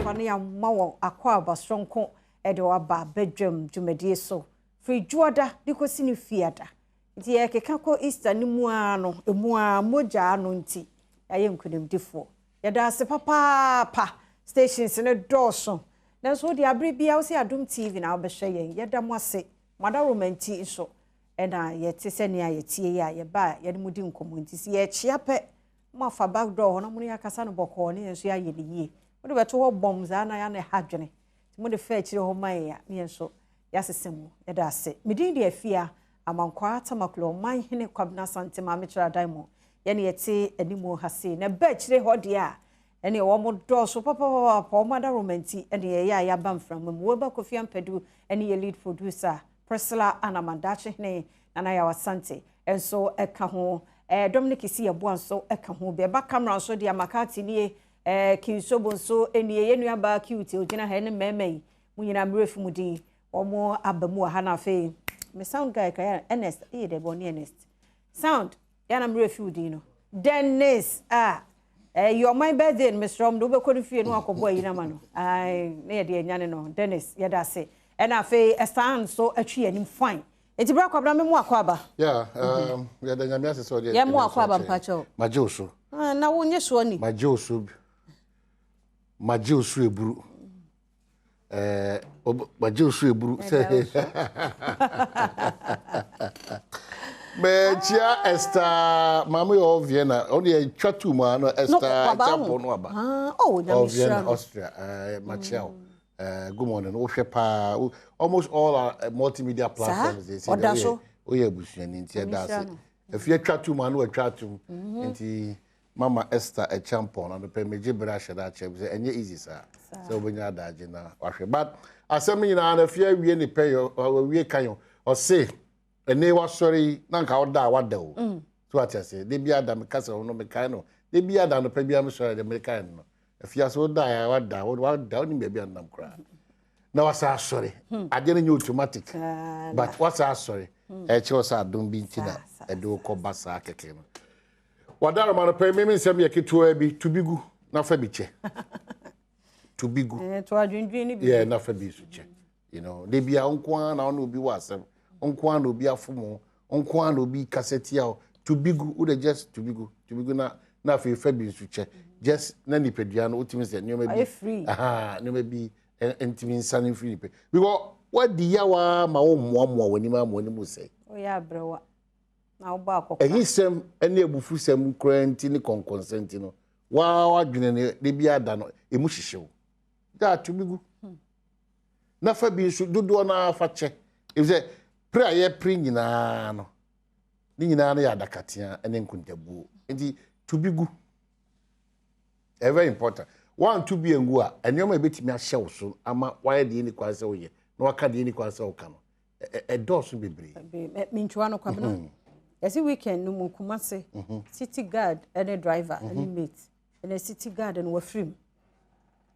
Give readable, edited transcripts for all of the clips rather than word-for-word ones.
fa no yɛama wɔ akɔ aba soronko de waba badwam dwumadie so firi Dwoada de kɔsi ne Fiada. Nti yɛkeka kɔ Easter no mu ara no, emu ara mogya no nti yɛayɛ nkonimdifoɔ. Yɛda ase papaapa. Stations no dɔɔso. Nanso wo deɛ abere biara wo sɛ Adom TV na wobɛhwɛ yɛn. Yɛda mo ase. Mo adaworoma nti nso ɛna yɛte sɛ nea yɛtie yi a yɛba a yɛne mo di nkɔmmɔ nti sɛ yɛkyea pɛ mo afa back door hɔ na mo ne yɛakasa no bɔkɔɔ ne yɛn nso yɛayɛ no yie. Mode bɛto hɔ bɔm saa na yɛana ɛha adwene. Nti mode fa akyire hɔ ma yɛn a ne yɛn nso yɛasesa mu. Yɛda ase. Me din de Afia Amankwaa Tamaklo Ɔmanhene Kwabena Asante Maame Kyerɛ Adaimo. Yɛne yɛte animu ha sei. Na ɛba akyire hɔ deɛ a ɛne wɔn dɔɔso papapapa wɔn adaworoma nti ɛne yɛyɛ a yɛaba mframa mu. Wɔba Kofi Ampadu ɛne yɛ lead producer Priscilla Anaman Dakyehene Nana Yaw Asante nso ɛka ho. Dominic Isi Yeboah nso ɛka ho bi. Ɛba camera nso deɛ Makati nie. Kinsobo nso nie. Yɛn nua baa cute ogyina ha ɛne mmarima yi. Mo nyinaa mmerɛ fi mu din. Wɔn aba mu wɔ ha na afei me sound guy kra Ernest ɛyɛ dɛ bɔ ne Ernest. Sound yɛn na mmerɛ fi wo din no. Dennis a ɛyɛ ɔman birthday no mesrɛ wɔn de wobɛkɔ no fie no akɔbɔ ayi no ama no. Ae ne yɛde anyane no Dennis yɛda ase. Ɛna afei ɛsan nso atwi yɛn anim fine. Enti bra Kwabena me mu akɔ aba. Yeah, yɛda Nyame ase sɛ ɔde Yɛn mu akɔ aba mpakyɛw. Magye wo so. Ah, na wo nye soɔ ni. Magye wo so. Magye wo so eburu. Eh, magye wo so eburu. Sɛ Mekyia Esther, maame yɛ ɔwɔ Vienna, ɔno yɛ twa tu mu ano Esther Champo no aba. Ah, oh, Nyame Vienna, Austria. Eh, makyia wo. Good morning. Wohwɛ paa almost all our multimedia platforms they say ɔda so. Woyɛ abusuani nti ɛda ase. Afie atwa tom ano atwa atom nti Mama Esther Acheampong na mepɛ megye bere ahyɛ da akyɛ sɛ ɛnyɛ easy saa sɛ wobɛnya adagye na wahwɛ but asɛm nyinaa na afie awie ne pɛ yɛ awie kan yɛ ɔse ɛne wasɔre yi na nka woda a wada o so ate ase de bi ada meka sɛ ɔno mekae no de bi ada no pɛ bi a mesɔre de mekae no Afiase wo da a wada wada wonim baabi a nam koraa na wasa asɔre adeɛ no nyɛ automatic but wasa asɔre ɛkyerɛ sɛ adom bi nti na ɛde wo kɔ ba saa kɛkɛ no wadaroma no pɛ meme nsɛm yɛ ketewa bi to bi gu na fa bi kyɛ to bi gu yɛ na fa bi nso kyɛ You know, de bia nko ara na ɔne obi wɔ asɛm, nko ara na obi afom wo, nko ara na obi kasa tia wo. To bi gu, wo de just to bi gu, to bi gu na na afei fa bi nso kyɛ. Just na nipadua no wotumi sɛ nneɛma bi, aha, nneɛma bi ntumi nsane mfiri nipa. Because wadi yawa ma wo mmoamoa w'anim ama w'anim sɛe. Woyɛ abrɛwa na wobɔ akɔkora. Ahisɛm ne abufusɛm koraa nti ne kɔnkɔnsa nti no, waa w'adwene no de bi ada no, emu hyehye wo. Gyaa to bi gu. Na fa bi nso dodoɔ no ara fa kyɛ. Efisɛ pere a yɛpere nyinaa no, ne nyinaa no yɛ adakatea ne nkontabuo. Nti to bi gu. Ɛyɛ very important. Woanto bi angu a, nneɛma a ebetumi ahyɛ wo so ama woayɛ deɛ ɛnni kwan sɛ woyɛ na waka deɛ ɛnni kwan sɛ woka no, ɛdɔɔso bebree. Mentwa no Kwabena. Yɛsi weekend no mu Kumasi, city guard ne driver ne mate. Ɛna city guard no wafiri mu.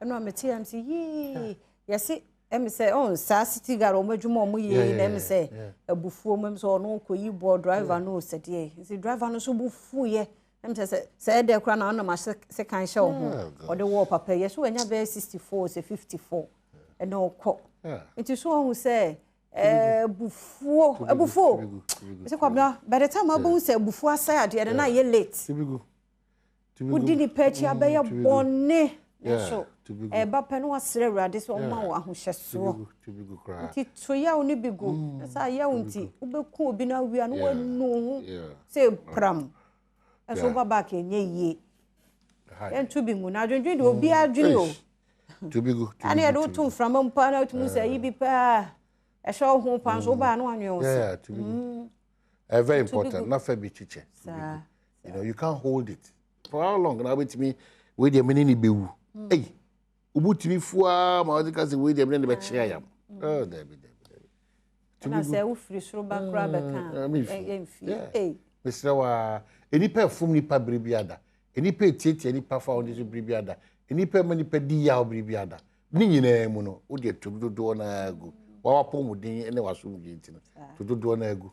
Ɛna a mete am sɛ yee yɛse ɛmi sɛ ɔn saa city guard wɔn adwuma wɔn yɛ yi na ɛmi sɛ abufuo mu ɛmi sɛ ɔno kɔ yi bɔ driver no sɛdeɛ nti driver no nso bu fu yɛ ɛmi sɛ sɛ sɛ ɛdɛ kora na ɔnam ahyɛ sekan hyɛ wɔn ho ɔde wɔ papa yɛ so wɔnya bɛyɛ 64 sɛ 54 ɛna ɔkɔ nti so ɔhu sɛ abufuo abufuo sɛ kwabena by the time abɛhu sɛ abufuo asɛe adeɛ no na ayɛ late. Wodi nipa akyi abɛyɛ bɔne nso ɛba pɛ no wasrɛ Awurade sɛ ɔma wo ahohyɛsoɔ. Nti to yaw no bi gu. Na saa yaw nti wobɛku obi no awia no wanu ho sɛ pram. Ɛso woba back ɛnyɛ yie. Yɛnto bi ngu na adwendwen deɛ obiara dwene o. Ɛne yɛde woto mframa mu paa na wotumi sɛ ayi bi paa ɛhyɛ wo ho paa nso wobaa na wanwene wo se. Very important. Na fa bi kyekyɛ. You know, you can't hold it. For how long? Na wobɛtumi wei deɛ mene ne bɛwu. Ei, wobɛtumi fuaa ma wode ka sɛ wei deɛ mene ne bɛkye ayam. Oh, dabi, dabi, dabi. Ɛna sɛ wofiri soro ba koraa bɛka ɛmfi. Mesrɛ wo a, nnipa ɛfom nnipa bere bi ada. Nnipa ɛtiatia nnipa fa wɔn so bere bi ada. Nnipa ɛma nnipa di yaw bere bi ada. Ne nyinaa mu no, wode to dodoɔ no ara gu. Wawapɔmuden ne w'asomdwoe nti no, to dodoɔ no ara gu.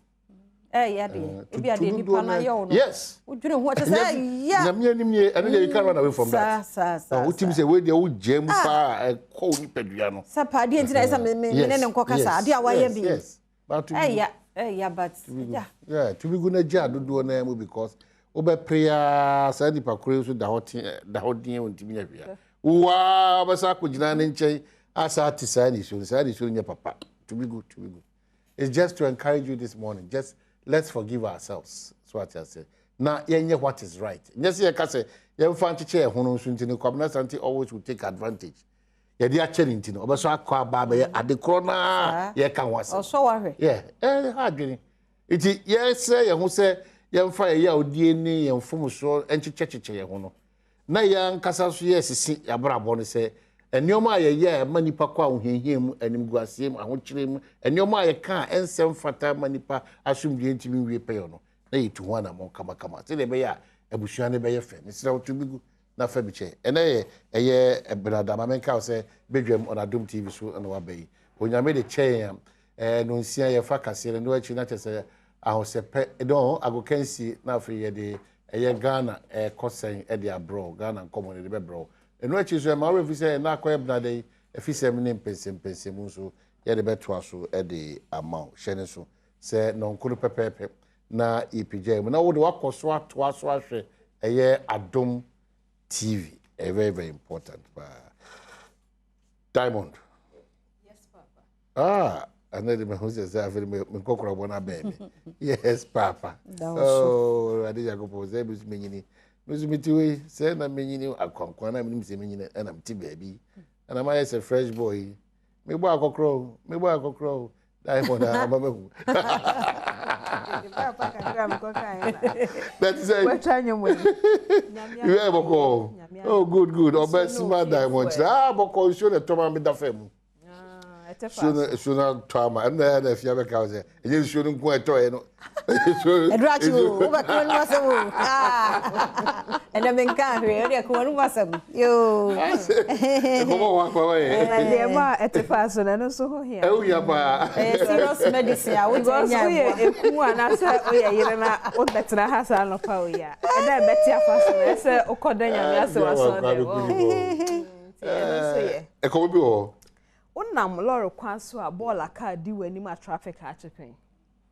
Ɛyɛ deɛ ebi adeɛ nipa na yɛ wo no. Yes. Wodwene ho kyɛ sɛ ɛyɛ. Nyame anim nie ɛno deɛ you can't run away from that. Saa saa saa. Wotim sɛ wei deɛ wogyaa mu paa ɛkɔ wo nipadua no. Sɛ paa adeɛ nti na ɛsɛ me me ne ne nkɔ kasa adeɛ a wayɛ bi. Yes. But ɛyɛ ɛyɛ but yeah. Yeah, tumi gu na gya dodoɔ naa mu because wobɛpere ara saa nipa koro yi nso da hɔ te da hɔ din ntumi nyɛ hwee a waa wobɛsa akɔgyina ne nkyɛn asa ate saa nisuo no saa nisuo no nyɛ papa tumi gu tumi gu it's just to encourage you this morning just let's forgive ourselves so ate ase na yɛnyɛ what is right nyɛ sɛ yɛka sɛ yɛmfa nkyekyɛ yɛn ho no nso nti no Kwabena Asante always will take advantage yɛde akyɛ no nti no ɔbɛsɔ akɔ aba abɛyɛ ade korɔ no a yɛka ho asɛm ɔsɔ wahwɛ yɛ ɛha adwene nti yɛsrɛ yɛn ho sɛ yɛmfa yɛn yawdie ne yɛn mfomsoɔ nkyekyɛkyekyɛ yɛn ho no na yɛn ankasa nso yɛresisi yɛn abrabɔ no sɛ nneɛma a yɛyɛ a ɛma nnipa kɔ ahohiahia mu animguaseɛ mu ahokyere mu nneɛma a yɛka a ɛnsɛ mfata ma nnipa asomdwoeɛ ntumi nwie pɛyɛ no na yɛtu ho anammɔn kamakama sɛdeɛ ɛbɛyɛ a abusua no bɛyɛ fɛ mesrɛ wo to bi gu na fa bi kyɛ. Ɛnɛ yɛ ɛyɛ Benada, ma menka wo sɛ badwam on Adom TV so na waba yi. Onyame de kyɛ yɛn a, ɛɛ nonsia yɛfa kaseɛ no, ɛno akyi na kyɛ sɛ ahosɛpɛ, no, agokansie, na afei yɛde ɛyɛ Ghana ɛkɔ sɛn ɛde abrɛ wo, Ghana nkɔmmɔ no yɛde bɛbrɛ wo. Ɛno akyi nso ɛma wo werɛ mfi sɛ ɛnɛ akɔyɛ Benada yi, afisɛm ne mpɛnsɛmpɛnsɛmu nso yɛde bɛtoa so de ama wo. Hyɛ no nso sɛ nɔnko no pɛpɛɛpɛ na yɛpagyaa mu na wode wakɔ so atoa so ahwɛ ɛyɛ Adom TV ɛyɛ very very important paa Diamond yes papa ah ɛnna de mehu sɛ sɛ afei me nkɔkorɔbɔ no abɛn me yes papa oh awurade nyankopɔn sɛ bi so menyini me so mete wei sɛ na menyini akwankwan na menim sɛ menyini ɛna mete baabi ɛna mayɛ sɛ fresh boy yi mebɔ akɔkorɔ o mebɔ akɔkorɔ o diamond a ɔba bɛhu that is it yɛ bɔkɔ oh good good ɔbɛ sima diamond kyerɛ ah bɔkɔ nsuo na ɛtɔ ma mi da fam mu nsuo no nsuo no atɔ ama ɛno na ɛyɛ na afia bɛka sɛ ɛnyɛ nsuo no nko a ɛtɔeɛ no ɛduru akyi o wobɛka w'anom asɛm o ɛnɛ menka hwee wode ɛka w'anom asɛm yoo ɛkɔmɔ wɔ akɔ wɔ yɛ deɛ ma ɛte fa so no ɛno nso ho hia ɛho hia paa ɛyɛ serious medicine a wotumi because nya woyɛ mmoa eku anaasɛ woyɛ yere na wobɛtena ha saa anɔpa wei a ɛda a ɛbɛte afa so no ɛsɛ wokɔda nyame ase wɔ asɔre dɛm nti ɛno nso yɛ ɛkɔmɔ bi wɔ hɔ wonam lɔre kwan so a bɔɔl aka di w'anim a traffic akye pɛn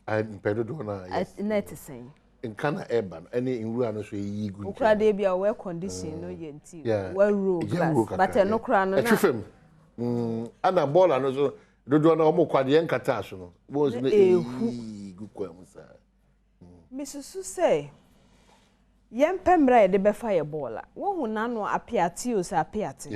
mpɛ dodoɔ no a yes na ɛte sɛn nka na ɛba no ɛne nwura no so ɛyi gu wokora deɛ bi a wɔ air condition no yɛ nti wɔawuro glass but ɛno koraa no na ɛtwe fam ana bɔɔla no so dodoɔ no wɔn kɔ adeɛ nkataa so no wɔn so no ɛyi gu kwan mu saa mesusu sɛ yɛmpɛ mmerɛ a yɛde bɛfa yɛ bɔɔla wohu n'ano apeate o sɛ apeate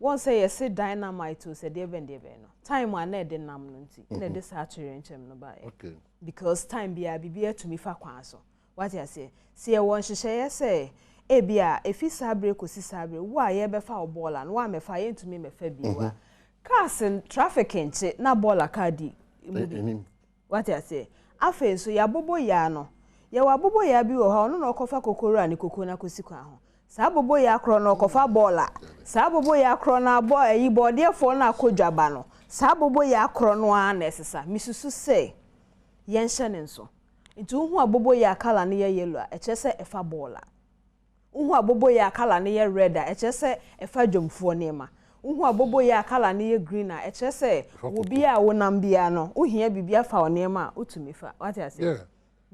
wɔn sɛ yɛse dynamite o sɛ deɛ bɛn deɛ bɛn no time a na ɛde nam no nti na ɛde saa atoyerɛnkyɛm no baeɛ because time biara biribi atumi fa kwan so wate aseɛ sɛ yɛwɔ nhyehyɛeɛ sɛ ebi a efi saa bere kɔsi saa bere wo a yɛbɛfa wo bɔɔla no woamɛfa yɛntumi mmɛfa bio a cars traffic nkye na bɔɔla car di mu bi wate aseɛ afei nso yɛabobɔ yaa no yɛwɔ abobɔ yaa bi wɔ hɔ a ɔno na ɔkɔfa kokoro ne koko no akɔsi kwan ho saa abobo yaa korɔ no ɔkɔfa bɔɔla saa abobo yaa korɔ no abɔ ayi bɔɔdeɛfoɔ no akɔ dwaba no saa abobo yaa korɔ no ara na ɛsesa mesusu sɛ yɛnhyɛ ne nso nti wohu abobo yaa colour no yɛ yellow a ɛkyerɛ sɛ ɛfa bɔɔla wohu abobo yaa colour no yɛ red a ɛkyerɛ sɛ ɛfa dwamfoɔ nneɛma wohu abobo yaa colour no yɛ green a ɛkyerɛ sɛ wo bia a wonam bia no wohia biribi afa wo nneɛma a wotumi fa wate aseɛ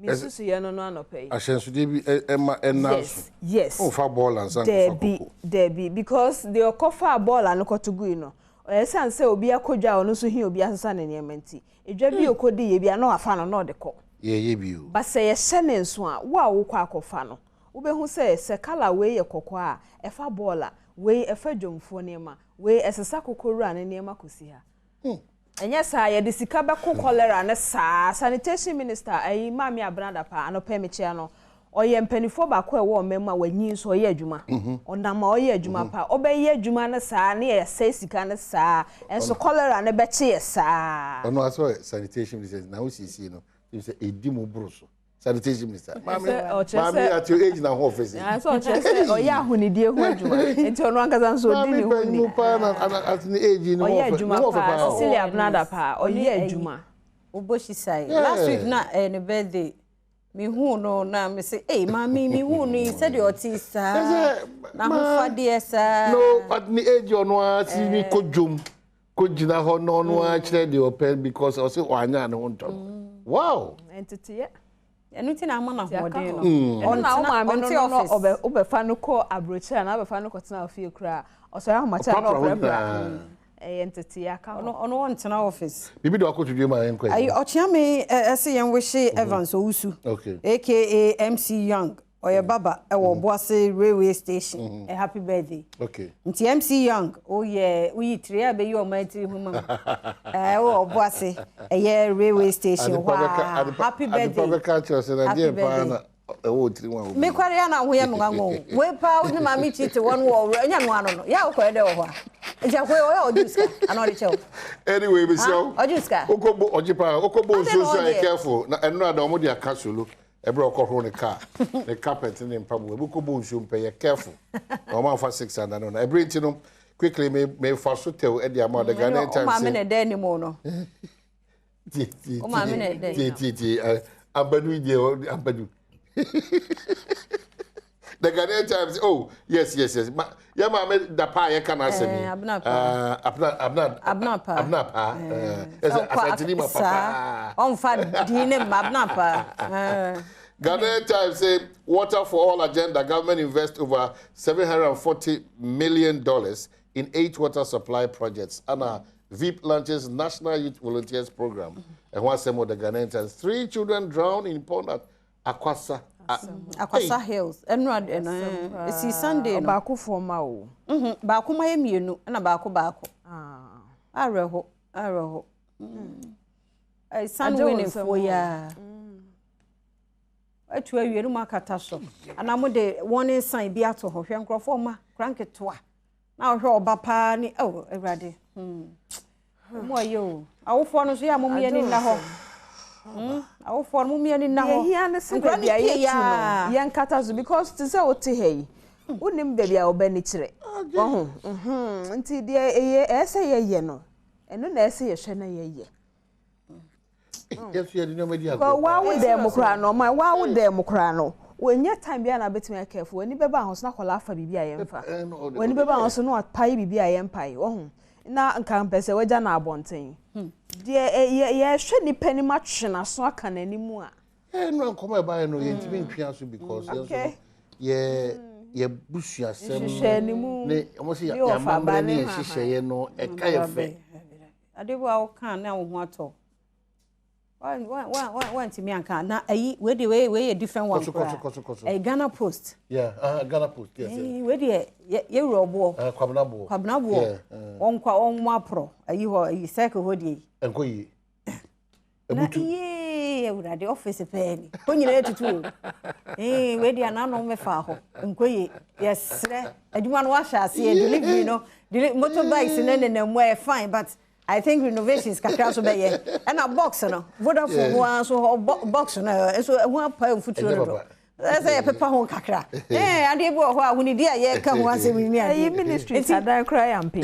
mesusu yɛ no no anɔpɛ yi ahyɛnsodeɛ bi ɛma ɛna so yes ɔmfa bɔɔla nsa nkɔfa daabi koko daabi because deɛ ɔkɔfa bɔɔla no kɔto gui no ɔyɛ san sɛ obi akɔ dwa a ɔno nso hia obi asesa ne nneɛma nti edwa bi okɔdi yɛ bi a na wafa no na ɔde kɔ yɛyɛ bi o ba sɛ yɛhyɛ ne nso a wo a wokɔ akɔfa no wobɛhu sɛ sɛ colour wei yɛ kɔkɔɔ a ɛfa bɔɔla wei ɛfa dwomfoɔ nneɛma wei ɛsesa kokowura ne nneɛma kɔsi ha ɛnyɛ saa yɛde sika bɛko cholera ne saa sanitation minister ayi maame Abena Dapaah anɔpɛ mekyia no ɔyɛ mpanimfoɔ baako a ɛwɔ ɔman mu a wanyi nso ɔyɛ adwuma ɔnam a ɔyɛ adwuma pa ɔbɛyɛ adwuma no saa ne yɛsɛe sika no saa ɛnso cholera no bɛkye yɛ saa ɔno asɛ ɔyɛ sanitation minister na wosiesie no sɛ ɛdi mu boro so sanitation minister maame maame at your age na ho ɔfɛ sɛ ɔkyerɛ sɛ ɔyɛ ahonidie ho adwuma nti ɔno ankasa nso ɔdi ne ho ni maame panyin paa na at ne age ne ho ɔyɛ ɔfɛ adwuma paa Cecilia Abena Dapaah ɔyɛ adwuma wobɔ hyisae last week na ɛyɛ ne birthday. Mehuu no na mese, ei maame mehuu no yi sɛdeɛ ɔte saa, n'ahofadeɛ saa. No, but ne age ɔno ara si ne kɔ dwom, kɔ gyina hɔ na ɔno ara kyerɛ deɛ ɔpɛ because ɔse wanya ne ho ntɔ no. Wow! Nteteɛ. Ɛno ti na ama no ahoɔden no. Ɛno na wo maame no no ɔbɛ wobɛfa no kɔ aburokyire anaa wobɛfa no kɔtena ofie koraa ɔsɔre ahomakye a na ɔprapra. Ɛyɛ ntetee aka hɔ. Ɔno ɔno ɔntena office. Biribi de wakɔto dwam a yɛnkɔ Ayi Ɔkyeame ɛse yɛn wihye Evans Owusu aka MC Young ɔyɛ barber ɛwɔ Obuasi railway station a happy birthday. Okay. Nti MC Young woyɛ woyi tiri a bɛyi ɔman tiri ho ma mu ɛwɔ Obuasi ɛyɛ railway station hɔ a happy birthday. Adepa bɛka akyerɛ sɛ na deɛ paa na ɛwɔ wo tirim a Me kware ya na ho yɛ me nwanwa o. Wei paa wo ne maame kyi te wɔn wɔ ɔwura ɛnyɛ no ano no. Ya wokɔyɛ dɛ wɔ hɔ a. Nti akoyɛ ɔyɛ ɔgye sika ana ɔde kyɛ wo. Anyway, mesrɛ wo. Ɔgye sika. Wokɔ bo ɔgye paa. Wokɔ bo nsuo so a yɛ careful. Na ɛno ada wɔn de aka solo. Ɛbrɛ ɔkɔ horo ne car, ne carpet ne mpaboa. Ebi kɔ bo nsuo mpɛ yɛ careful. Na wɔn amfa 600 no. Na ɛbrɛ nti no quickly me me fa so tɛw ɛde ama the Ghanaian Times. Maame na ɛda anim no. Wo maame na ɛdɛ. Tie tie tie ampadu deɛ ampadu. The Ghanaian Times oh yes yes yes ma yɛ maame da paa yɛ ka n'asɛm yi. Abena paa. Abena abena abena paa. Abena paa. Ɛsɛ asantini ma papa. Ɔnfa din ne ma abena paa. Ghanaian Times say water for all agenda government invest over $740 million in eight water supply projects. Anna VIP launches National Youth Volunteers Program. And one same with the Ghanaian Times. Three children drowned in pond at Akwasa. Akwasa Hills. Ɛnu ɛnu esi Sunday no. Baako fɔ ma o. Baako ma yɛ mmienu ɛna baako baako. Awerɛho awerɛho. San winning ya. Atu awie no mu akata so. Ana mo de warning sign bi ato hɔ. Hwɛ nkurɔfoɔ ma kora nketewa. Na ɔhwɛ ɔba paa ni oh Awurade. Mo ayɛ o. Awofoɔ no nso yɛ a mo mmea ni nna hɔ. Awofoɔ no mo mmea ni nna hɔ. Yɛhia ne sɛ baabi a yɛtu no yɛnkata so because te sɛ wote ha yi wonim baabi a wɔbɛ ni kyerɛ. Ɔho. Nti deɛ ɛyɛ ɛyɛ sɛ yɛyɛ no ɛno na ɛsɛ yɛhwɛ na yɛyɛ. Yɛso yɛde nneɛma di agorɔ. Wawo dɛm mu koraa no ɔman wawo dɛm mu koraa no wɔnyɛ time biara na abɛtumi ayɛ careful w'ani bɛba ho so na akwadaa afa biribi a yɛmfa w'ani bɛba ho so na wapae biribi a yɛmpae wɔho na nka mpɛ sɛ wagya no abɔnten deɛ yɛhwɛ nipa anim atwe n'aso aka n'anim a. Ɛnu nkɔmɔ ɛbaayɛ no yɛntumi ntwe aso because yɛn nso yɛ yɛ busuasɛm ne wɔn sɛ yɛ amammerɛ ne yɛn hyehyɛeɛ no ɛka yɛ fɛ. Ade bi a woka na wo ho atɔ. Wantumi anka na ayi wei de wei wei yɛ different one koraa. Ɛyɛ Ghana Post. Yeah, Ghana Post. Yes. Wei deɛ yɛwura ɔboɔ. Kwabena boɔ. Kwabena boɔ. Wɔn kwa wɔn mu aporɔ ayi hɔ ayi circle hɔ deɛ yi. Nkɔ yie. Na yee awurade office pɛɛ ni. Hɔ nyinaa tutu o. Ee wei deɛ anano mɛfa hɔ. Nkɔ yie. Yɛsrɛ adwuma no wahyɛ aseɛ delivery no motorbikes ne nenam mu ɛyɛ fine but I think renovations kakra so bɛyɛ. Ɛna box no Vodafone ho ara nso hɔ box no nso ɛho apa mfuturo dodo. Sɛ yɛpepa ho kakra. Ɛɛ adeɛ bi wɔ hɔ a ahonidi a yɛka ho asɛm yi ni adeɛ. Ɛyi ministry adan koraa yɛ mpɛ.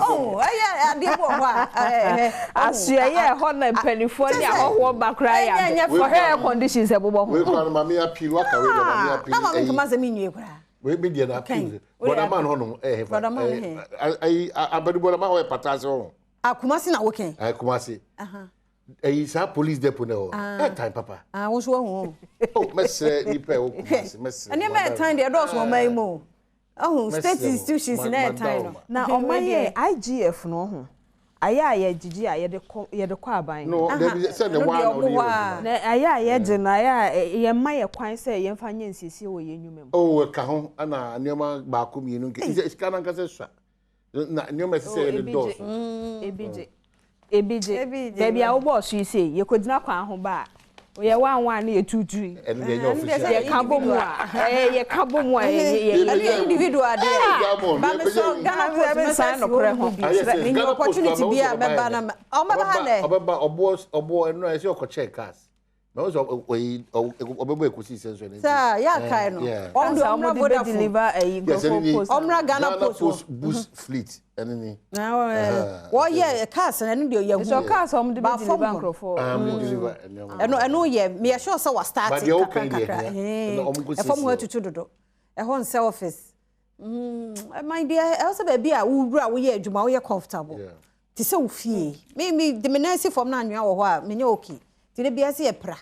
Oh ɛyɛ adeɛ bi wɔ hɔ a ɛɛ. Asoɛyɛ ɛhɔ na mpanimfoɔ ne ahɔhoɔ ba koraa yɛ mpɛ. Ɔhwɛ air conditions ɛbobɔ ho. Wei kora no maame appeal waka wei deɛ maame appeal. Na maame nkama sɛ mi nwie koraa. Wei mi deɛ na appeal. Bɔdama no hɔ nom ɛyɛ hefa. Bɔdama no he. Ayi abadu bɔdama hɔ yɛ pataase hɔ. Ah Kumasi na wokɛn. Ɛɛ Kumasi. Ɛyi saa police depot na ɛwɔ. Ɛɛtan papa. Ah wo nso wahu o. Oh mɛsrɛ nipa ɛwɔ Kumasi mɛsrɛ. Nneɛma ɛtan deɛ ɛdɔɔso ɔman yi mu o. Ɔhu state institutions na ɛtan no. Na ɔman yɛ IGF no ho. Ayɛ a yɛgyegye a yɛde kɔ yɛde kɔ aban. No dabi sɛ ne waa na ɔde yɛ adwuma. Na ayɛ a yɛgye no ayɛ a yɛmma yɛ kwan sɛ yɛmfa nyɛ nsiesie wɔ yɛn nnwuma mu. Oh ɛka ho ɛna nneɛma baako mmienu nke sika no ankasa sua na nneɛma ɛsɛ sɛ yɛde dɔɔso. Ebi gye ebi gye baabi a wobɔɔ so yi sei yɛkɔgyina kwan ho ba a oyɛ wanwan ne yɛtutu yi. Ɛno deɛ ɛnyɛ official. Yɛka bɔ mu a ɛyɛ yɛka bɔ mu a ɛyɛ ɛyɛ individual adeɛ. Ba me sɔ Ghana Post mɛsa si wɔn mu bi. Menya opportunity bi a mɛba na ɔbɛba ha nɛ. Ɔbɛba ɔboɔ ɔboɔ ɛno a ɛsɛ ɔkɔkyɛɛ cars. Mɛ sɛ ɔyi ɔbɛbɔ ekosi sɛ nso ɛne. Sɛ yɛ akae no. Ɔmo de ɔmra Vodafone. Ɔmra Ghana Post. Boost fleet ɛne ni. Wɔyɛ cars na ɛno deɛ yɛ hu. Sɛ cars ɔmo de bɛ deliver nkurɔfoɔ. Ɛno yɛ meyɛ sure sɛ wa start kakra kakra. Ɛfɔm hɔ atutu dodo. Ɛhɔ nsɛ office. Ɛman deɛ ɛwɔ sɛ baabi a wowura woyɛ adwuma woyɛ comfortable. Te sɛ wo fie. Me de me nan si fam na anwea wɔ hɔ a menyɛ okay. Nti de bia sɛ yɛpra.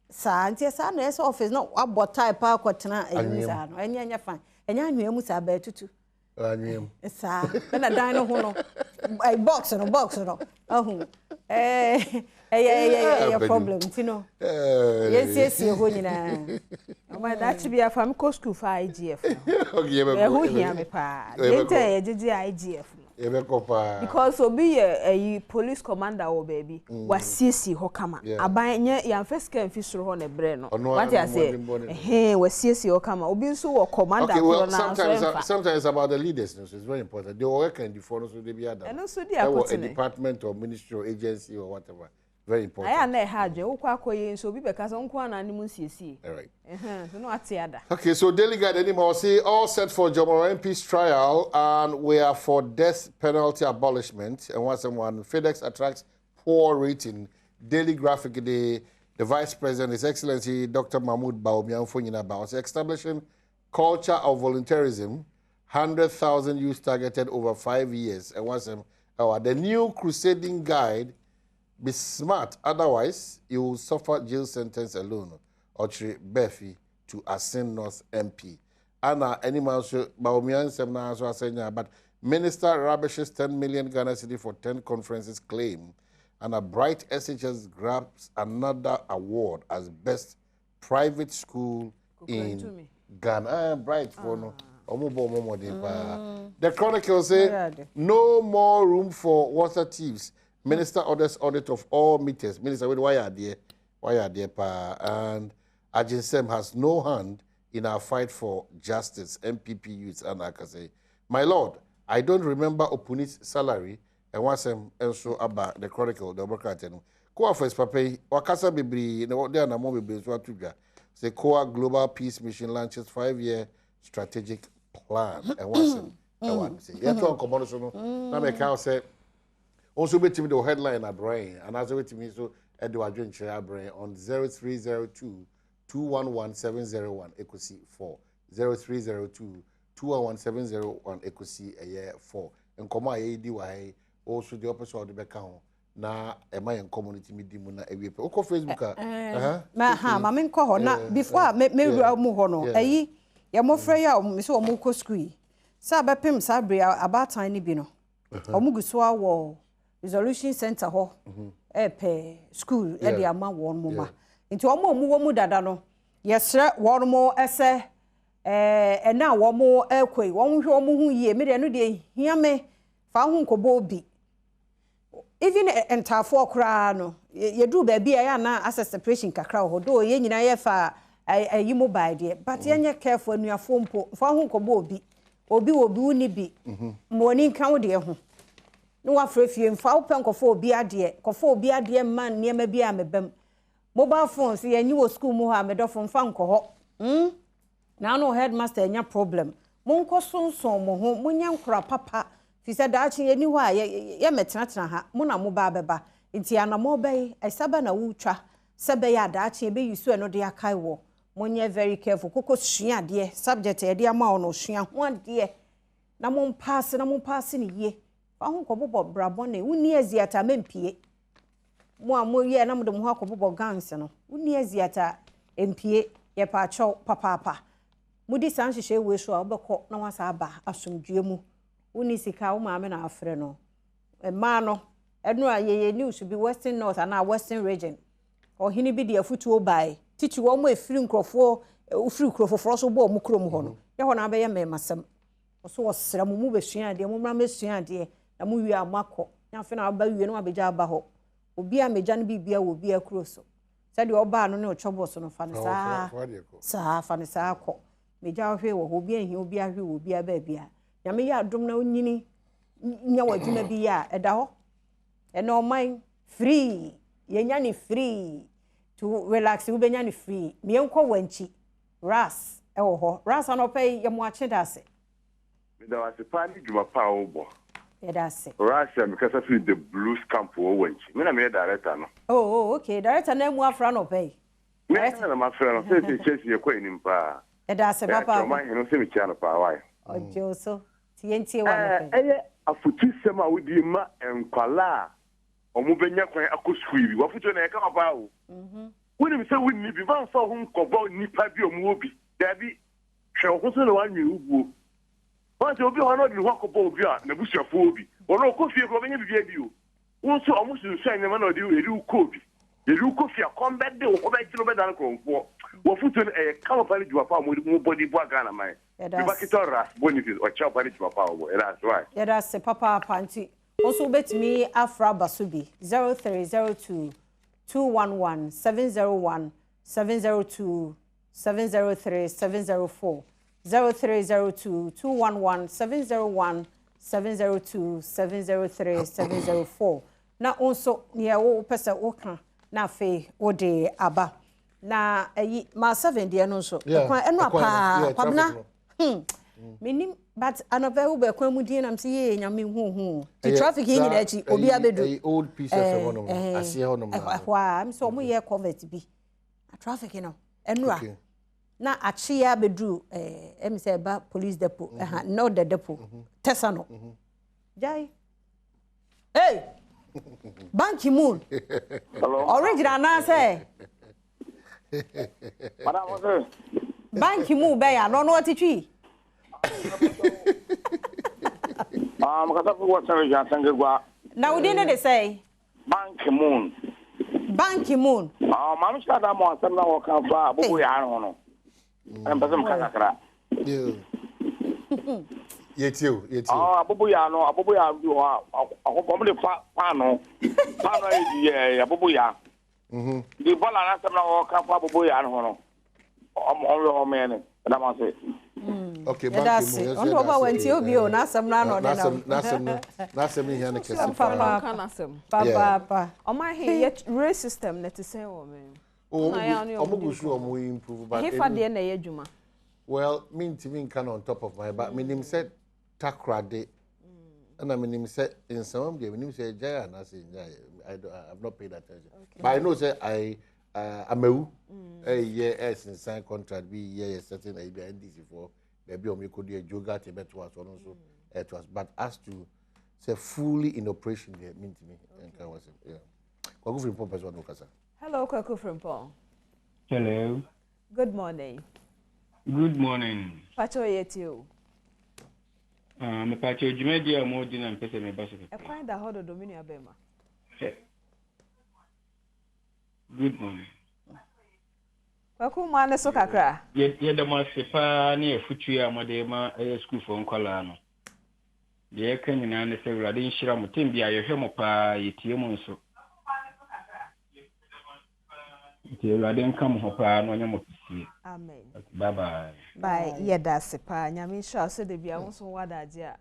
Saa nti saa na ɛsɛ office na wabɔ tie pa akɔtena ayi saa no. Ɛnyɛ fine. Ɛnyɛ anwea mu saa bɛɛ tutu. Anwea mu. Saa. Ɛna dan no ho no. Box no box no. Ahu. Ɛyɛ ɛyɛ problem nti no. Yɛnsiesie hɔ nyinaa. Ɔmo dakye bi afa me kɔ school fa IGF. Okay, yɛbɛkɔ. Ɛho hia me paa. Deɛ nti a yɛgyegye IGF no. Yɛbɛkɔ paa. Because obi yɛ ɛyi police commander wɔ baabi. Wasiesie hɔ kama. Aban nyɛ yɛnfɛ sika mfi soro hɔ na ɛbrɛ no. Wate ase. Ɛhɛn wasiesie hɔ kama. Obi nso wɔ commander Okay, well, korɔ na nso ɛmfa. Sometimes it's about the leaders, no, so it's very important. They work and the so they be other. Ɛno nso di Ɛwɔ a akotene. department or ministry or agency or whatever. Very important. Ayɛ a na ɛha adwene wokɔ akɔyɛ nso obi bɛka sɛ nko ana anim nsiesie. All right. Ɛhɛn so na wate ada. Okay, so Daily Guide anymore say all set for Jomoro MP's trial and we are for death penalty abolishment. And once one FedEx attracts poor rating. Daily Graphic, the Vice President, His Excellency Dr. Mahmoud Bawumia Mfonyinaba, establishing culture of volunteerism, 100,000 youth targeted over 5 years. And once the new crusading guide, be smart, otherwise you will suffer jail sentence alone. Okyere Befi to Assin North MP. Anna, any man so Bawumia nsɛm na so asenya, but minister rubbishes 10 million Ghana cedi for 10 conferences claim. And a Bright SHS grabs another award as best private school in Ghana. Bright for no. Omo bo omo mo de pa. The Chronicle say no more room for water thieves. Minister orders audit of all meters. Minister, wait, why are there? Why are there pa? And Ajinsem has no hand in our fight for justice. MPP youths and I say, my lord, I don't remember Opuni's salary. And once I'm also about the Chronicle, the Democrat, Koa first papa, wakasa bibri, na there na mo bibri so atudwa. Say Koa Global Peace Mission launches 5-year strategic plan. And once I'm one say, yeah, to nkɔmɔ so no. Na me ka say also betimi the headline abrɛn and also betimi so e de wadwenkyerɛ abrɛn on 0302 211 701 ekosi 4 0302 211 701 ekosi ɛyɛ 4. Nkɔmɔ a yɛdi wɔ ha yi also the opposite of the bɛka ho na ɛma yɛn nkɔmɔ no timi di mu na ewie pɛ. Wokɔ Facebook a, Ma ha ma menkɔ hɔ na before a mewura mu hɔ no, ɛyi yɛ mmɔfra yi a ɔmo sɛ ɔmo kɔ school yi sɛ abɛpem saa bere abaatan no bi no, ɔmo gu so awɔ resolution center hɔ ɛɛpɛ school ɛde ama wɔn mo ma. Nti ɔmo a ɔmo wɔ mu dada no, yɛsrɛ wɔn mo ɛsɛ ɛna a wɔn ɛkɔ yi, wɔn hwɛ wɔn ho yie. Mi deɛ no deɛ hia me fa ho nkɔbɔ obi, even ntaafoɔ koraa no, yɛduru baabi a yɛ ana asɛ separation kakra wɔ hɔ do. Yɛn nyinaa yɛfa ɛyi mobile deɛ, but yɛnyɛ careful. Anuafoɔ mpo, fa ho nkɔbɔ obi. Obi wɔ obi wuni bi ma oni nka wo deɛ ho na wafrɛ fie. Mfa wopɛ nkɔfɔ obi adeɛ, kɔfɔ obi adeɛ mma nneɛma bi a mebam. Mobile phones yɛnyi wɔ school mu hɔ a, medɔfo, mfa nkɔ hɔ. Na ano headmaster anya problem. Monkɔ sonson mo ho, monyɛ nkora papa, fi sɛ daakye yɛni hɔ a yɛmɛtenatena ha mo na mo ba bɛba. Nti anammɔ bɛyi ɛsɛ bɛ na wotwa sɛ bɛyɛ a daakye yɛbɛyi so ɛno de akae wɔ. Monyɛ very careful. Koko sua adeɛ, subject a yɛde ama wo no, sua ho adeɛ na mompaase na mompaase ne yie. Fa ho nkɔbobɔ brabɔne. Wonni aziata mempie. Mo a moyɛ na mode mo ho akɔbobɔ gangs no, wonni aziata mpie. Yɛpa akyɛw papaapa. Modi saa nhyehyɛ wei so a, wobɛkɔ na wasa aba asomdwoe mu. Wonni sika, wo maame na afrɛ no. Mmaa no, ɛno a yɛyɛ news bi, Western North anaa Western Region, ɔhene bi de afotuo bae titi wɔn a efiri nkurɔfoɔ ofiri kuro foforɔ so bɔ wɔn kurom hɔ no, yɛ hɔ na abɛyɛ mmɛɛmasɛm. Ɔso wɔsrɛ mo, mo bɛsua adeɛ, mo mmra mɛsua adeɛ na mo wie a mo akɔ. Na afei na aba wie na wabɛgya aba hɔ. Obi a mɛgya no biribia wɔ obi akuro so sɛdeɛ ɔbaa no ne ɔtwɔ bɔ so no, fa no saa saa, fa no saa kɔ. Mɛgya hwee wɔ hɔ, obi ahia obi ahwe wɔ obi baabi a Nyame yɛ adom na onyini nya wɔ adwuma bi yɛ a ɛda hɔ. Ɛna ɔman free, yɛnya ne free. Nti Nti relax, wobɛnya no free. Meɛnkɔ Wankyi. Ras wɔ hɔ. Ras anɔpa yi yɛ mo akye da ase. Meda wo ase paa ne dwuma pa a wobɔ. Yɛda ase. Ras a mekasa firi The Blues Camp wɔ Wankyi. Me na meyɛ director no. Oh oh okay, director no amu afra anɔpa yi. Me ankasa na mafrɛ no. Seesei Chelsea yɛkɔ anim paa. Yɛda ase Ɛyɛ papaapa. Akyerɛma Hene wo sɛ mekyia no paa why? Ɔgye wo so. Nti yɛntie wo anɔpa yi. Ɛyɛ afotusɛm a wode ma nkwadaa a wɔbɛnya kwan akɔ sukuu yi bi. W'afotuo no ɛyɛ kama paa o. Wonim sɛ wonni bi, mma mfa wo ho nkɔbɔ nnipa bi a wɔwɔ bi. Dabi, hwɛ wo ho so na woanwene wo buo. Woahu sɛ obi wɔ hɔ na ɔde ne ho akɔbɔ obi a n'abusuafoɔ wɔ bi. Ɔno ɔkɔ fie koraa ɔbɛnya biribi adi o. Wo nso wɔsunsuan nneɛma na ɔde yɛde wo kɔ obi. Yɛde wo kɔ fie a, kɔm bɛde wo, wobɛgye no wobɛdane korɔmfoɔ. W'afotuo no ɛyɛ kama paa ne dwuma pa a mobɔ de boa Ghana man. Yɛda Me ba ase. ketewa Ras Boniface ɔkyɛ wo pa ne dwuma pa a wobɔ. Yɛda ase wai. Yɛda ase papaapa nti wo nso wobɛtumi afra aba so bi 0302 211 701 702 703 704 0302 211 701 702 703 704 na wo nso neɛ wopɛ sɛ woka na afei wode aba na ayi ma 7 deɛ no nso ɛkwan ɛno apaa kwabena hmm menim but anɔpɛ wo bɛ kwan mu din nam sɛ yee nyame hu hu ti traffic yi nyinaa akyi obi abɛdu ɛyi old piece of hɔ nom aseɛ hɔ nom ɛhɔ a sɛ ɔmo yɛ covert bi na traffic no ɛnura na akye yɛ abɛduru ɛɛ ɛmi sɛ ɛba police depot ɛha not the depot tɛsa no gyae hey Ban Ki-moon original anaasɛ. Madam ɔsɛ. Ban Ki-moon bɛyɛ ano ɔno ɔte twi. Ah, mekasa fi Western Region Asɛnkegua. Na wo din ne de sɛn? Ban Ki-moon. Ban Ki-moon. Ah, maame hyɛ ada mo asɛm na wɔka fa abobo yɛ ho no. Ɛna mpɛ sɛ meka kakra. Yɛtie o, yɛtie o. Ah, aboboyaa no, aboboyaa bi wɔ hɔ a, akɔfo wɔn de fa paano, paano a yɛdi yɛ aboboyaa. Mhm. Nti bɔla n'asɛm na wɔka fa aboboyaa no ho no, wɔn wɔn wɔn yɛ ne, ɛda mo ase. Okay, bank mu yɛn nso Ɔno ɔba wɔn ti obi o n'asɛm n'ano ɔde nam. N'asɛm no n'asɛm no hia no kɛse paa. Papaapa. Ɔmo ahe yɛ race system na ɛte sɛn wɔ mɛ. Oh, ɔmo gu so ɔmo improve but. Hefa deɛ na ɛyɛ adwuma. Well, mi ntumi nka no on top of my head but mi nim sɛ takoradi ɛna mi nim sɛ nsɛmam deɛ mi nim sɛ ɛgya yɛ anaasɛ ɛnya yɛ I don't I have not paid attention okay. but I know sɛ I uh, amewu ɛyɛ ɛsensan contract bi yɛ yɛ certain ɛyi bi a NDC foɔ baabi a wɔn kɔ do yɛ jogurt ɛbɛto aso ɔno nso ɛto aso but as to sɛ fully in operation deɛ mi ntumi nka wɔn asɛm yeah kwaku firi mpɔ pɛ sɛ ɔno kasa. Hello, Kwaku Frimpong. Hello. Good morning. Good morning. Pacho yɛ tie o. Ah, me pacho dwumadi a mo di na mpɛ sɛ meba so kakra. Ɛkwan da hɔ dodo me nua bɛrima. Good morning. Kwaku mu ane so kakra. Yɛda mo ase paa ne afutuo a mode ma ɛyɛ sukuufoɔ nkwadaa no. Deɛ yɛka nyinaa ne sɛ Awurade nhyira mo. Tem biara yɛhwɛ mo paa, yɛtie mo nso. Nti Awurade nka mo ho paa na ɔnyɛ mo kɛseɛ. Amen. Okay, bye bye. Bye, yɛda ase paa. Nyame nhyira wo sɛ da bia wo nso wɔ adagye a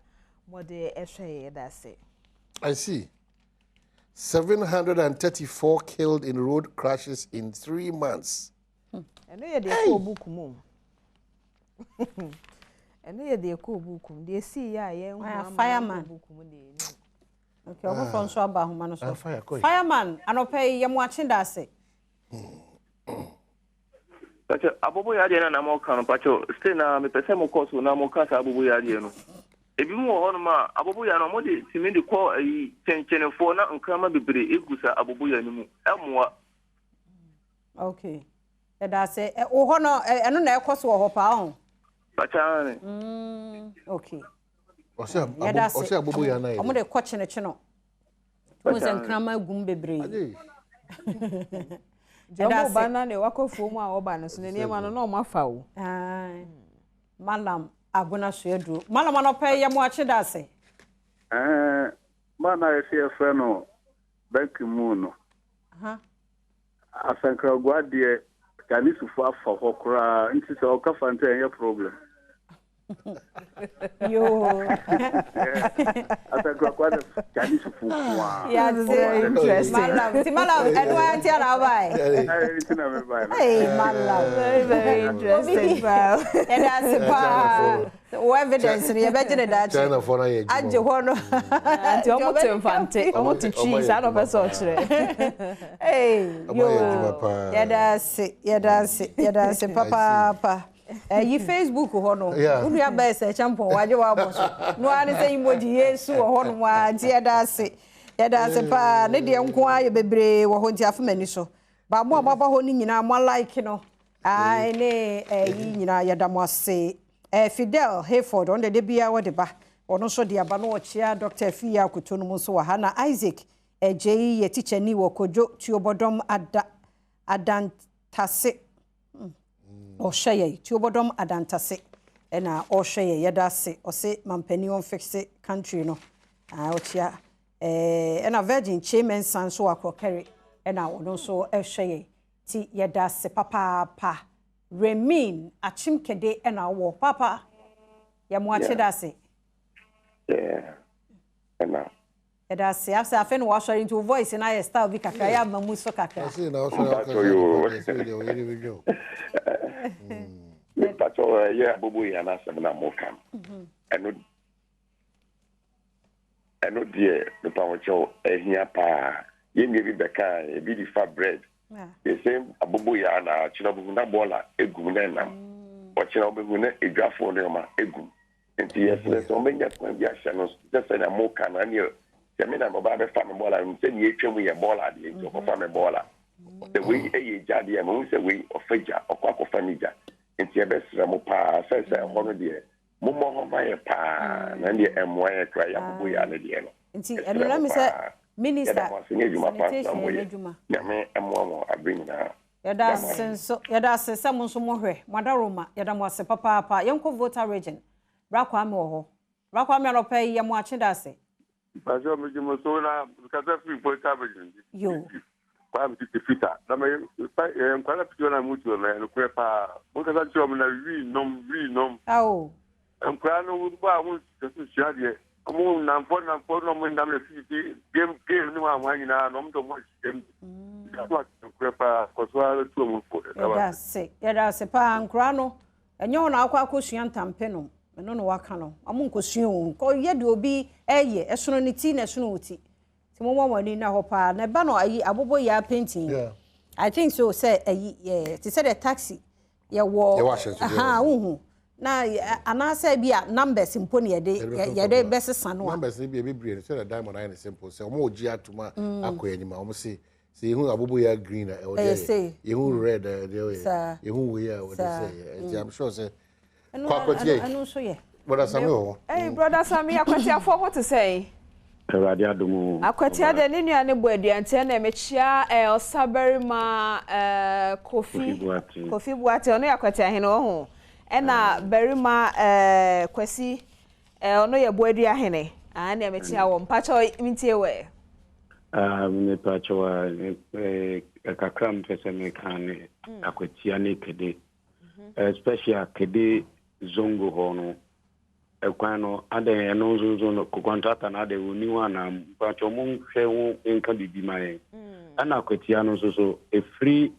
mode ɛhwɛ yɛ yɛda ase. I see. 734 killed in road crashes in three months. Ɛno yɛ deɛ ɛkɔɔ book mu. Ɛno yɛ deɛ ɛkɔɔ book mu. Deɛ ɛsii yɛ a yɛn ho ama fireman. book mu deɛ ɛnim. Okay, ɔfoforɔ nso aba ahoma no so. Ah, fire, kɔ yi. Fireman, anɔpa yi yɛ mo akye da ase. Pakyɛ aboboyaa deɛ na na mo ka no pakyɛ still na mepɛ sɛ mo kɔ so na mo ka saa aboboyaa deɛ no ebi mu wɔ hɔnom a aboboyaa no wɔn de tumi de kɔ ayi kyɛnkyɛnfoɔ na nkrama bebree egu saa aboboyaa no mu ɛmoa. Okay. Ɛda ase. Wɔ hɔ no ɛno na ɛkɔ so wɔ hɔ paa ho. Pakyɛ ane. Mm, okay. Ɔsɛ ɔsɛ aboboyaa na yɛ. Wɔn de kɔ kyenekyene. Wɔn sɛ nkrama gum bebree. Nti ɔmo ba na ne wakɔ fuo mu a ɔba no so ne nneɛma no na ɔmo afa o. Malam Agona Suaduro. Malam anɔpɛ yɛ mo akye da ase. Ɛɛ maa na yɛsɛ yɛfrɛ no Ban Ki-moon no. Asankragua deɛ Chinese fo afa hɔ koraa nti sɛ ɔka fa nti ɛnyɛ problem. Yoo. Asankragua na Chinese fo nko ara. Yate. Very interesting. Malam. Ti malam ɛno ara nti na abae. Ɛɛ nti na mebae no. Hey malam. Very very interesting paa. Yɛda ase paa. Wo evidence no yɛbɛgye ne daakye. Chinafoɔ no ayɛ adwuma. Agye hɔ no. Nti ɔmo te mfante, ɔmo te twi, saa na ɔpɛ sɛ ɔkyerɛ. Hey Ɔmo ayɛ adwuma paa. Yɛda ase, yɛda ase, yɛda ase papaapa. Ɛyi Facebook hɔ no, wo nua bɛyɛ sɛ Champon wagye wabɔ so. No ara ne sɛ emoji Yesu wɔ hɔ nom ara nti yɛda ase. Yɛda ase paa. Ne deɛ nko ara yɛ bebree wɔ hɔ nti afe m'ani so. Ba mo a moaba hɔ no nyinaa mo like no. Ae ne ɛyi nyinaa yɛda mo ase. Eh, Fidel Hayford ɔno deɛ da biara wɔde ba. Ɔno nso de aba na ɔkyea Dr. Afiya Akoto no mu nso wɔ ha na Isaac Agyei yɛ tikyani wɔ Kojo Tuobɔdɔm Ada Adantase. Ɔhwɛ yɛn. Tuobɔdɔm Adantase ɛna ɔhwɛ yɛn. Yɛda ase. Ɔse mampanin ɔnfixe country no. Ah, ɔkyea. Eh, ɛna Virgin Kyei Mensah nso wɔ Akorɔkɛre ɛna ɔno nso ɛhwɛ yɛn. Ti yɛda ase papaapa. Remin Akyemkede ɛna wɔ papa. Yɛ mo akye da ase. Yeah. Ɛna. Yɛda ase. Afei afei na wasɔre nti wo voice na ayɛ style bi kakra yɛ ama mu so kakra. Ɔse na ɔsɔre akasa nipa deɛ sɛ deɛ ɔyere bɛdwa o. Mepakyɛ ɛyɛ abobo yɛ anasɛm na moka no. Ɛno ɛno deɛ mepa wo kyɛw ɛhia paa. Yɛn nua bi bɛka ebi de fa bread. The same abobo yɛ ana akyerɛ wobɛhu na bɔɔla egum na ɛnam. Ɔkyerɛ wobɛhu na edwafoɔ nneɛma egum. Nti yɛsrɛ sɛ wɔbɛnya kwan bi ahyɛ no sɛ sɛnea moka no ɛneɛ sɛ me na ɔbaa bɛfa me bɔɔla no sɛ nea atwa mu yɛ bɔɔla deɛ nti ɔkɔfa me bɔɔla. Sɛ wei yɛ gya deɛ mahu sɛ wei ɔfa gya ɔkɔ akɔfa ne gya. Nti yɛbɛsrɛ mo paa sɛ sɛ ɛhɔ no deɛ mommɔ hɔ ma yɛ paa na ɛndeɛ ɛmmoa yɛ koraa yɛ abobo yɛ ano deɛ no. Nti Yɛsrɛ ɛno na mo me sɛ paa. minister Yɛda mo ase ne adwuma pa nso a sanitation moyɛ. adwuma. Nyame mmoa mo abere nyinaa. Yɛda Yɛda mo ase ase. nso yɛda ase sɛ mo nso mohwɛ mo adaworoma yɛda mo ase papaapa. Yɛnkɔ Volta region. Bra Kwame wɔ hɔ. Bra Kwame anɔpa yi yɛ mo akye da ase. Mpatsɔ megye mo so na kasa firi Volta region. Yo. Kwame Tete Peter. Na me pa eh, nkwala piti na mutu na nokorɛ paa. Mo kasa kyerɛ ɔmo na wii nom wii nom. Ao. Nkwala no ba a mo sɛ sua deɛ. Ɔmo namfo namfo na ɔmo nam na fiti game game ne ho ahoa nyinaa na ɔmo de ɔmo ahyɛ mu. Nokorɛ paa kɔ so ara tu ɔmo fo. Yɛda ase yɛda ase paa nkora no ɛnyɛ hɔ na akɔ akɔsua ntampe nom ɛno na waka no ɔmo nkɔsua o nkɔyɛ deɛ obi ɛyɛ ɛsono ne ti na ɛsono wo ti nti momma mo ani na hɔ paa na ɛba no ayi abobo yɛ painting. I think so sɛ ayi yɛ te sɛ deɛ taxi yɛwɔ Yɛwɔ ahyɛnsodeɛ aha wɔ hɔ. wohu na anaasɛ bi a numbers mpo ne yɛde yɛde bɛsesa no a numbers no bi ebebree no sɛ diamond ayɛ ne simple sɛ ɔmo gye atom a akɔ anim a ɔmo se sɛ yehu abobo yɛ green a ɛwɔ Ɛyɛ deɛ sei. yɛ yehu red a ɛwɔ deɛ Saa. yɛ yehu wei a ɛwɔ deɛ Saa. sɛ yɛ nti I'm sure sɛ ɛno kɔ akɔtie ɛno nso yɛ brother Sami wɔ hɔ. Hey, brother Sami, akwatiafoɔ ho te sɛn? Awurade adom o. Akwatia deɛ ne nua ne bɔ aduanteɛ na mekyia ɔsabarima Kofi Kofi Boate. Kofi Boate ɔno yɛ akwatia hene wɔ ho ɛna barima Kwasi ɔno yɛ Boadua hene ah na mekyia wɔ mpakyɛ ntie wɛ. Ah, mepakyɛw a kakra mpɛ sɛ meka ne akwatia ne kede. Especially kede zongo hɔ no. Ɛkwan no adɛn ɛno nso nso no contractor no adɛn ɔni hɔ anaa mpakyɛw monhwɛ ho nka biribi ma yɛn. Ɛna akwatia no nso so ɛfiri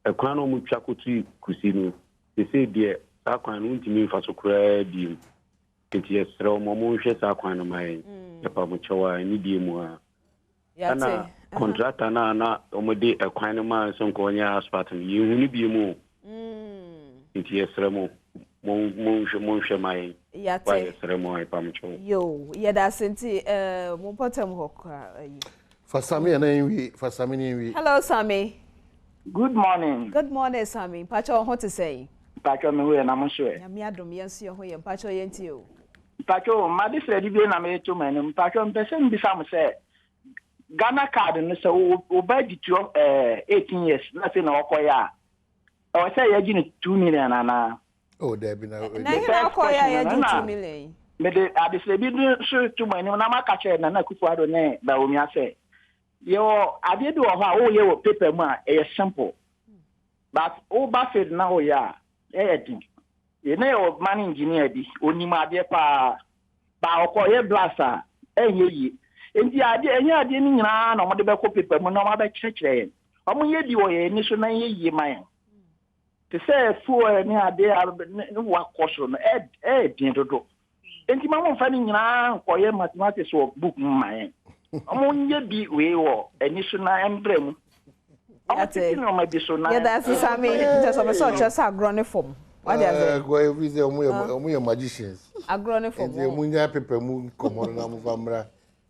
ɛkwan no ɔmo twa kɔtu kusi no sesei deɛ saa kwan no wontumi mfa so koraa bio. Nti yɛsrɛ ɔmo ɔmo nhwɛ saa kwan no ma yɛn. Yɛpa mo kyɛw a ɛne die mu a. Ɛna contractor no a na ɔmo de ɛkwan no maa sɛ nka ɔnyɛ asphalt no yɛnhu no bio mu o. Nti yɛsrɛ mo monhwɛ monhwɛ ma yɛn. Yate. Wa yɛsrɛ mo a yɛpa mo kyɛw. Yo, yɛda ase nti mo mpɔtam hɔ koraa ayi. Fa Sami na yɛnwie fa Sami na yɛnwie. Hello Sami. Good morning. Good morning Sami. Mpakyɛ wo ho te sɛn? Mpakyɛ me ho yɛ na mo nso ɛ. Nyame adom yɛn nso yɛn ho yɛ mpakyɛ yɛn tie o. Mpakyɛ made srɛde bi na meto m'anim. Mpakyɛ mpɛ sɛ mbisa mo sɛ Ghana card no sɛ wo ba di 12 18 years na afei na ɔkɔyɛ a ɛwɔ sɛ yɛgye no 2 million anaa? Oh, Debbie na. Na ihe na akɔyɛ a yɛgye 2 million yi. Mede adesrɛ bi nso to m'anim na maka kyerɛ Nana Akufo-Addo ne Bawumia sɛ yɛwɔ adeɛ bi wɔ hɔ a woyɛ wɔ paper mu a ɛyɛ simple but woba field na woyɛ a ɛyɛ den. Na yɛwɔ mining engineer bi, onim adeɛ paa. Ba ɔkɔyɛ blast a, ɛnyɛ yie. Enti adeɛ, ɛnyɛ adeɛ no nyinaa na wɔde bɛkɔ paper mu na wɔabɛkyerɛkyerɛ yɛn. Wɔnyɛ bi wɔ yɛn ani so na ɛnyɛ yie ma yɛn. Te sɛ fuel ne adeɛ a ne bo akɔ soro no, ɛyɛ den dodo. Enti ma wɔmfa ne nyinaa nkɔyɛ mathematics wɔ book mu ma yɛn. Wɔnyɛ bi wei wɔ ani so na ɛmbrɛ mu. Wɔtete nneɛma bi so na. Yɛda ase Sammy. Kyerɛ sɛ ɔpɛ sɛ ɔkyerɛ sɛ agorɔ ne fam. Wate ase? Ɛɛ kɔ efi sɛ ɔmo yɛ ɔmo yɛ magicians. Agorɔ ne fam. Nti ɔmo nya paper mu nkɔmɔ no na ɔmo fa mmra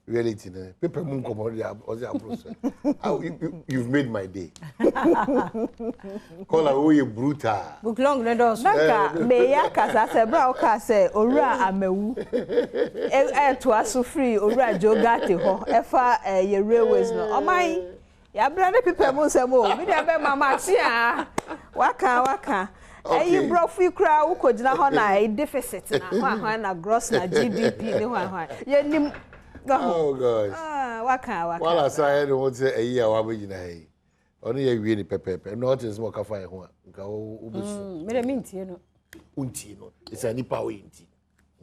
reality no. Paper mu nkɔmɔ no deɛ ɔsɛ aboro so. Aw you you you've made my day. Kɔla wo yɛ brutal. Book long ne dɔɔso. Na nka meyɛ akasa sɛ berɛ a wokaa sɛ Owura Amawu ɛɛtoa so firi Owura Joe Ghartey hɔ ɛfa yɛ railways no. Ɔman Yɛabrɛ ne pepa mu nsɛm o. Me nua bɛma makye a. Waka waka. Ɛyi borɔfo yi koraa wokɔgyina hɔ na ɛyi deficit na hwan hwan na gross na GDP ne hwan hwan. Yɛnim. Oh gosh. Ah, waka waka. Wala sa yɛ ne ho sɛ ɛyi a wabɛgyina ha yi. Ɔno yɛ wie ne pɛpɛɛpɛ. Ɛno ɔte nsɛm ɔka fa yɛ ho a nka wobɛsu. Mm, me de mentie no. Wontie no. Ɛsɛ nipa a ɔyɛ nti.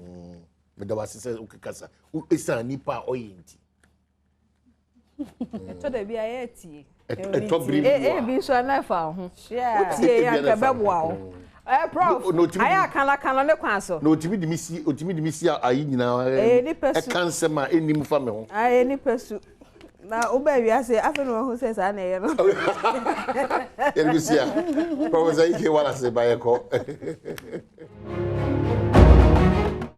Mm, meda wase sɛ wokekasa. Ɛsɛ nipa a ɔyɛ nti. Ɛtɔ da bi a yɛ tie. Ɛtɔ biri bi wɔ. Ebi nso ana ɛfa wo ho. Wotie yɛ anka ɛbɛboa wo. Ɛ prof ayɛ akanakana ne kwan so. Na otumi de mi si otumi de mi si ayi nyinaa. Ɛyɛ nipa su. Ɛka nsɛm a ɛnim fa me ho. Ɛyɛ nipa su. Na wobɛ wiase afei na wahu sɛ saa na ɛyɛ no. Yɛde bi si a. Professor Ike Wallace ba yɛ kɔ.